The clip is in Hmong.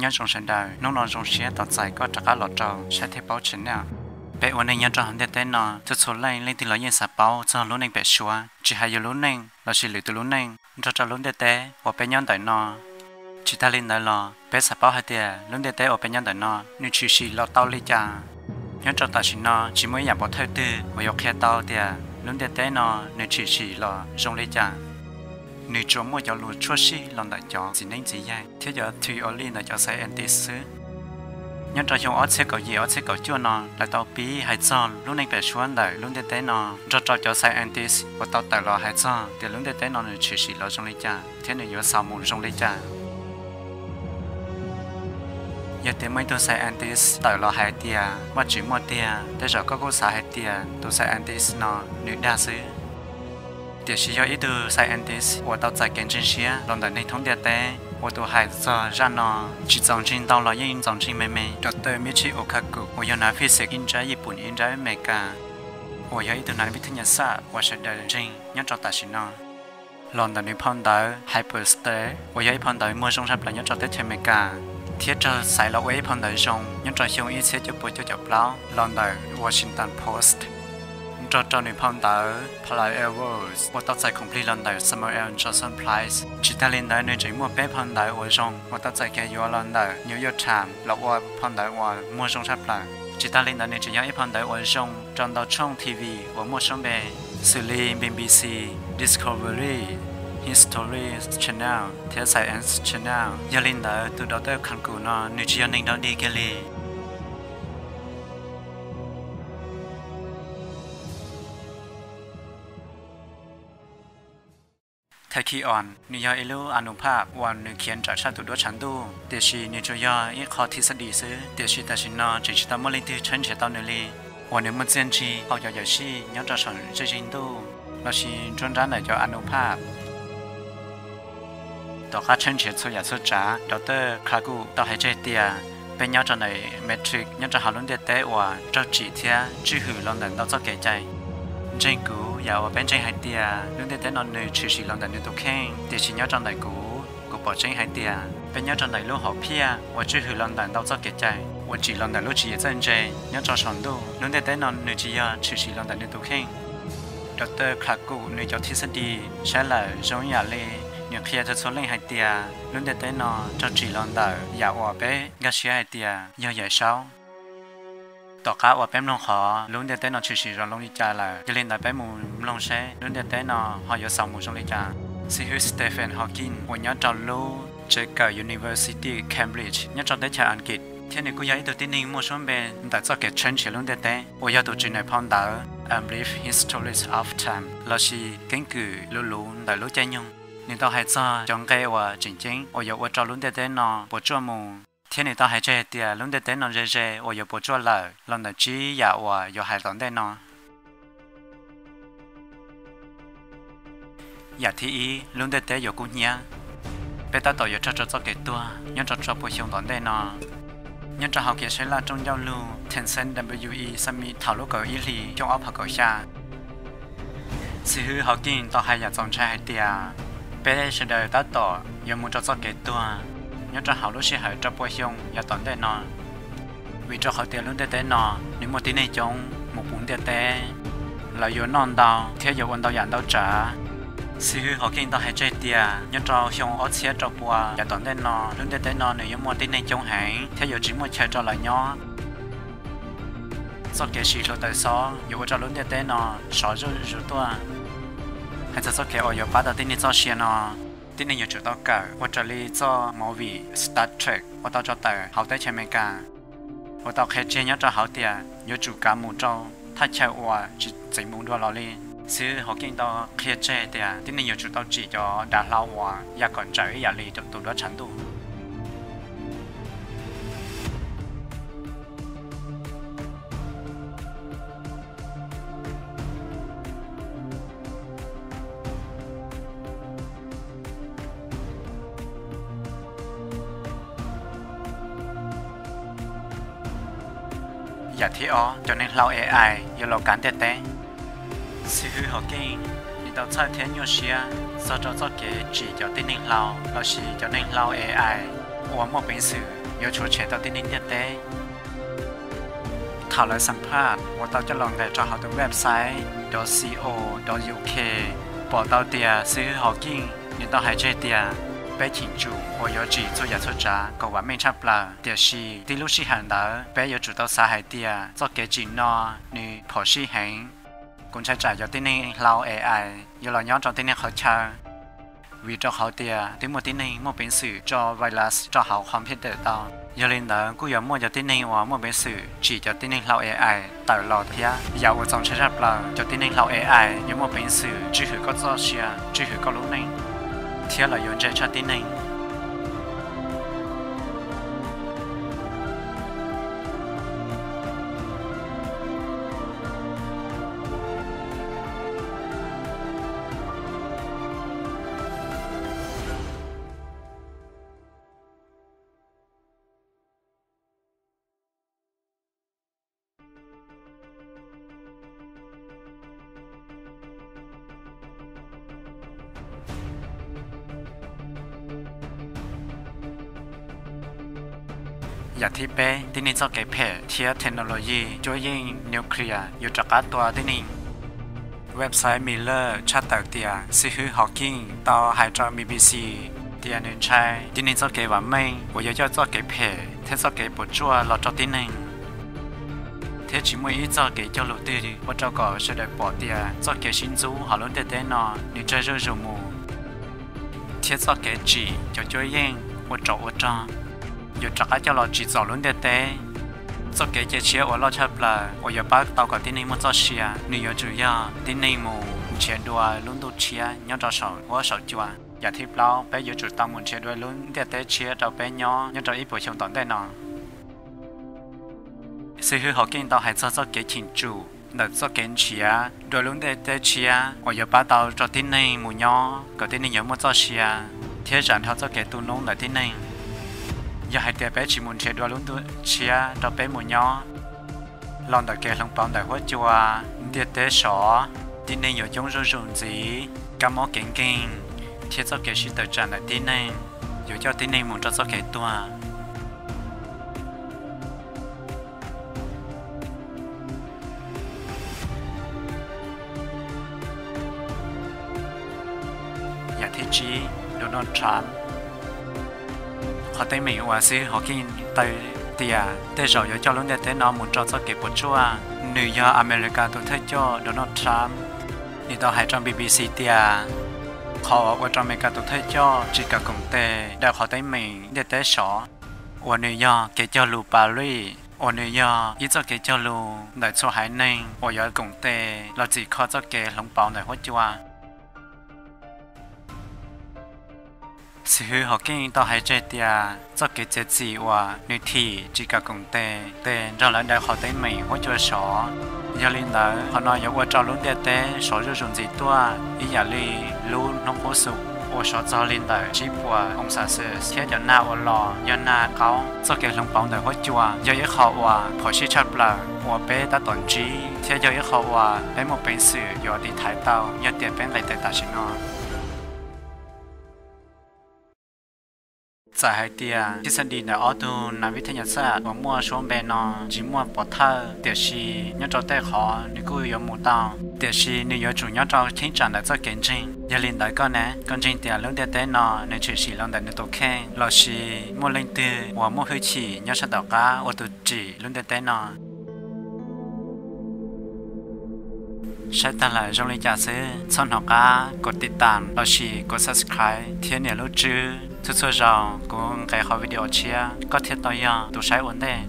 Nyob zoo sawv daws, hnub no zoo siab tau txais koj rov qab los rau Saib Thiab Paub channel. Peb ua neej nyob rau hauv ntiaj teb no, txhua txhua leej leej twg los yeej xav paub txog lub neej pem suab, tsis hais yus lub neej los sis lwm tus lub neej nrog rau lub ntiaj teb uas peb nyob ntawm no. Tsis tag li ntawd los peb xav paub hais tias lub ntiaj teb uas peb nyob ntawm no nws tshwm sim los tau li cas. Nyob rau tam sim no tsis muaj ib yam pov thawj twg uas yuav qhia tau tias lub ntiaj teb no nws tshwm sim los zoo li cas. Nws tsuas muaj cov lus tshuab sij los ntawm cov txiv neeb txiv yaig thiab cov theory ntawm cov scientist xwb. Nyob rau xyoo ob txhiab kaum yim ob txhiab kaum cuaj no lawv tau pib hais txog lub neej pem suab ntawm lub ntiaj teb no nrog rau cov scientist uas tau tawm los hais txog tias lub ntiaj teb no nws tshwm sim los zoo li cas thiab nws yuav xaus mus zoo li cas. Yog tias muaj ib tug scientist tawm los hais tias Vajtswv muaj tiag, tej zaum koj kuj xav hais tias tus scientist no nws dag xwb. Tiam sis yog ib tug scientist uas tau txais kev ntseeg siab los ntawm neeg thoob ntiaj teb uas tus hais txog zaj no tsis txaus ntseeg ntau los yeej txaus ntseeg me me, Doctor Michio Kaku uas yog nav physics ib nrab Yij Pum ib nrab Amelikas, uas yog ib tug nav vib thab nyas xaj uas sawv daws ntseeg nyob rau tam sim no. Los ntawm nws phau ntawv Hyperspace uas yog ib phau ntawv muag zoo tshaj plaws nyob rau teb chaws Amelikas, thiab raug xaiv los ua ib phau ntawv zoo nyob rau xyoo ib txhiab cuaj puas cuaj caum plaub los ntawm Washington Post, nrog rau nws phau ntawv Parallel Worlds uas tau txais khoom plig los ntawm Samuel Johnson Prize. Tsis tag li ntawd nws tseem muaj peb phau ntawv uas zoo uas tau txais kev yuav los ntawm New York Times los ua phau ntawv uas muag zoo tshaj plaws. Tsis tag li ntawd nws tseem yog ib phau ntawv uas zoo rau ntau tshooj T V uas muaj suab npe xws li B B C, Discovery, History Channel thiab Science Channel. Yog li ntawd tus Doctor Kaku no nws tsis yog neeg dog dig kiag li. Tachyon, nws yog ib lub a nus phaj uas nws khiav nrawm tshaj tus duab tshav ntuj, tiam sis nws tsuas yog ib qho thij xab dis xwb, tiam sis tam sim no tseem tsis tau muaj leej twg tshawb nrhiav tau nws li, uas nws muaj txiaj ntsig hauv cov yawm sij nyob rau saum zej zog ntuj los sis nruab nrab ntawm cov a nus phaj. Tom qab tshawb nrhiav txhua yam txhua tsav, Doctor Kaku tau hais tseg tias peb nyob rau ntawm Matrix, nyob rau hauv lub ntiaj teb uas raug tsim thiab tswj hwm los ntawm ntau txoj kev cai. Ntseeg kuv, yam uas peb ntseeg hais tias lub ntiaj teb no nws tshwm sim los ntawm nws tus kheej, tiam sis nyob rau ntawm kuv, kuv pom tseeb hais tias peb nyob rau ntawm lub hauv phiaj uas tswj hwm los ntawm ntau txoj kev cai uas tsim los ntawm lub tswv yim txawj ntse nyob rau saum ntuj. Lub ntiaj teb no nws tsis yog tshwm sim los ntawm nws tus kheej. Doctor Kaku nws cov thij xab dis saib lawm zoo ib yam li nws qhia rau txhua leej hais tias lub ntiaj teb no raug tsim los ntawm yam uas peb nkag siab hais tias yog Yawm Saub. Tom qab uas peb mloog qhov lub ntiaj teb no tshwm sim zoo li cas lawm, yog li ntawd peb mus mloog seb lub ntiaj teb no ho yuav xaus mus zoo li cas. Xib hwb Stephen Hawking uas nyob rau lub tsev kawm University Cambridge nyob rau teb chaws Askiv, thiab nws kuj yog ib tug tib neeg muaj suab npe ntawm txoj kev tshawb nrhiav lub ntiaj teb, uas yog tus tseem neeg phau ntawv A Brief History of Time los sis Keeb kwm luv luv ntawm lub caij nyoog. Nws tau hais txog cov nqe uas tseem ceeb uas yuav ua rau lub ntiaj teb no puas tsuaj mus, thiab nws tau hais tseg tias lub ntiaj teb no ze ze uas yuav puas tsuaj lawm los ntawm tsib yam uas yuav hais tom ntej no. Yam thib ib, lub ntiaj teb yuav kub hnyiab. Peb tab tom yuav raug rau txoj kev tuag nyob rau rau puas xyoo tom ntej no. Nyob rau hauv kev saib laj rooj ncauj lug Thousand W E Summit thaum lub kaum ib hlis xyoo ob phav kaum xya, xib hwb Hawking tau hais yam txaus ntshai hais tias peb sawv daws tab tom yuav mus rau txoj kev tuag nyob rau hauv lub sij hawm rau puas xyoo yav tom ntej no. Vim rau qhov tias lub ntiaj teb no nws muaj tib neeg coob mus puv ntiaj teb, lawv yuav noj ntau thiab yuav ua ntau yam ntau tsav. Xib hwb Hawking tau hais tseg tias nyob rau xyoo ob txhiab rau pua yav tom ntej no, lub ntiaj teb no nws yuav muaj tib neeg coob heev thiab yuav tsis muaj chaw rau lawv nyob. Txoj kev siv hluav taws xob yuav ua rau lub ntiaj teb no sov zuj zus tuaj. Hais txog txoj kev uas yuav pab tau tib neeg txoj sia no, tib neeg yuav tsum tau kawm ua raws li txoj movie Star Trek uas tau tso tawm hauv teb chaws Amelikas, uas tau qhia tseg nyob rau hauv tias yuav tsum kav mus rau thaj chaw uas tsis txeev mus dua los li. Xib hwb Hawking tau qhia tseg tias tib neeg yuav tsum tau tsim cov dav hlau uas ya kom ntsaws ib yam li tus duab tshav ntuj. Yam thib ob, cov neeg hlau A I yuav los kav ntiaj teb. Xib hwb Hawking nws tau txhawj thiab nyuaj siab txog rau txoj kev tsim cov tib neeg hlau los sis cov neeg hlau A I. uas muaj peev xwm yuav tshuav tshem tau tib neeg ntiaj teb. Thaum lawv xam phaj uas tau coj los nqes rau hauv tus website dot co dot uk, pom tau tias xib hwb Hawkins nws tau hais tseg tias peb cheem tsum uas yuav tsim txhua yam txhua tsav kom vam meej tshaj plaws, tiam sis tib lub sij hawm ntawd peb yuav tsum tau xav hais tias txoj kev tsim no nws phom sij heev. Kuv ntshai tsam cov tib neeg hlau A I yuav los nyob rau tib neeg qhov chaw, vim rau qhov tias twb muaj tib neeg muaj peev xwm tso virus rau hauv computer tau. Yog li ntawd kuj yuav muaj cov tib neeg uas muaj peev xwm tsim cov tib neeg hlau A I tawm los thiab. Yam uas txaus ntshai tshaj plaws, cov tib neeg hlau A I yuav muaj peev xwm tswj hwm koj txoj sia, tswj hwm koj lub neej, thiab lawv yuav ntse tshaj tib neeg. Yam thib peb, tib neeg txoj kev phem thiab technology cuab yeej nuclear yuav rov qab tua tib neeg. Website Miller tshaj tawm tias xib hwb Hawkins tau hais rau B B C tias nws ntshai tib neeg txoj kev vam meej uas yuav coj txoj kev phem thiab txoj kev puas tsuaj los rau tib neeg, thiab tsis muaj ib txoj kev cog lus twg ua rau kom sawv daws pom tias txoj kev sib ntxub hauv lub ntiaj teb no nws tsawg zuj zus mus, thiab txoj kev tsim cov cuab yeej ua tsov ua rog yuav rov qab coj los tsim txom lub ntiaj teb. Txoj kev cia siab uas loj tshaj plaws uas yuav pab tau kom tib neeg muaj txoj sia, nws yuav tsum yog tib neeg mus nrhiav dua lub ntuj tshiab nyob rau saum huab saum cua. Yam thib plaub, peb yuav tsum tau mus nrhiav dua lub ntiaj teb tshiab rau peb nyob nyob rau ib puas xyoo tom ntej no. Xib hwb Hawkins tau hais txog txoj kev cheem tsum ntawm txoj kev nrhiav dua lub ntiaj teb tshiab uas yuav pab tau rau tib neeg mus nyob kom tib neeg yuav muaj txoj sia, thiab zam dhau txoj kev tu noob ntawm tib neeg. Yog hais tias peb tsis mus nrhiav dua lub ntuj tshiab rau peb mus nyob, los ntawm kev hloov pauv ntawm huab cua, ntiaj teb sov, tib neeg yuav coob zuj zus ntxiv, kab mob kev nkeeg, thiab txoj kev sib tawm tsam ntawm tib neeg yuav coj tib neeg mus rau txoj kev tuag. Yam thib tsib, Donald Trump. Qhov teeb meem uas xib hwb Hawkins tau tias tej zaum yuav coj lub ntiaj teb no mus rau txoj kev puas tsuaj, nws yog Amelikas tus thawj coj Donald Trump. Nws tau hais rau B B C tias qhov uas ua rau Amelikas tus thawj coj tsis kawm koom tes daws qhov teeb meem ntiaj teb sov, uas nws yog kev cog lus Paris, uas nws yog ib txoj kev cog lus ntawm txhua haiv neeg uas yuav koom tes los txhim kho txoj kev hloov pauv ntawm huab cua. Xib hwb Hawkins tau hais tseg tias txoj kev txiav txim uas nws thim tsis kawm koom tes, tes nrog lawv daws qhov teeb meem huab cua sov. Yog li ntawd qhov no yuav ua rau lub ntiaj teb sov zuj zus ntxiv tuaj ib yam li lub hnub qub xu uas sov txog li ntawm tsib puas oo xas sis thiab cov nag uas los yog nag qaub. Txoj kev hloov pauv ntawm huab cua yog ib qho uas phom sij tshaj plaws uas peb tab tom ntsib thiab yog ib qho uas peb muaj peev xwm yuav tiv thaiv tau yog tias peb nqis tes tam sim no. Txawm hais tias thib xas dis ntawm ob tug nas vib thab nyas xaj uas muaj suab npe no tsis muaj pov thawj, tiam sis nyob rau tej qhov nws kuj yuav mus tau, tiam sis nws yuav tsum nyob rau cheeb tsam ntawm txoj kev ntseeg. Yog li ntawd koj ne, koj ntseeg tias lub ntiaj teb no nws tshwm sim los ntawm nws tus kheej los sis muaj leej twg uas muaj hwj chim nyob sab tom qab ua tus tsim lub ntiaj teb no? Saib tag lawm zoo li cas xwb, txhob hnov qab kov tiv tas los sis kov subscribe thiab nias lub tswb. Txhua txhua zaus kuv nqes qhov video tshiab koj thiaj tau yog tus saib ua ntej.